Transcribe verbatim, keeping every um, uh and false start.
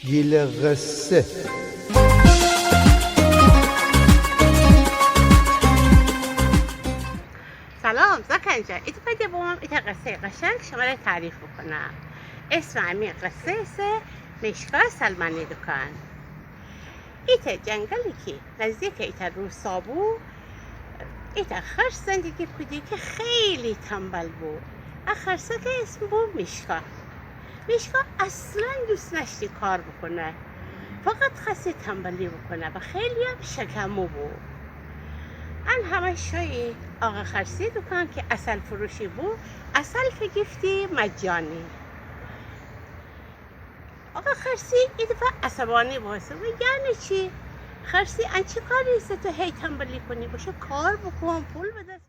گیل قصه. سلام زاکان جان، ایتأ پدی بومم ایتأ قصهٔ قشنگ شمره تعریف بوکونم. اسم امی قصه ایسه میشکا سلمانی دوکان. ایتأ جنگلی کی نزدیک ایتأ روستا بو، ایتأ خرس زندگی کودی کی خیلی تنبل بو. ا خرسکه اسم بو میشکا. میشکا اصلاً دوست نأشتی کار بوکونه، فقط خوأستی تنبلی بوکونه و خیلی هم شکمو بو. ان همه شویی آقا خرسی دوکان کی عسل فروشی بو، عسل فیگیفتی مجانی. آقا خرسی ای دفعه عصبانی بوسته و یعنی چی؟ خرسی، ان چی کاری ایسه تو هی تنبلی کونی؟ بشو کار بوکون، پول به دس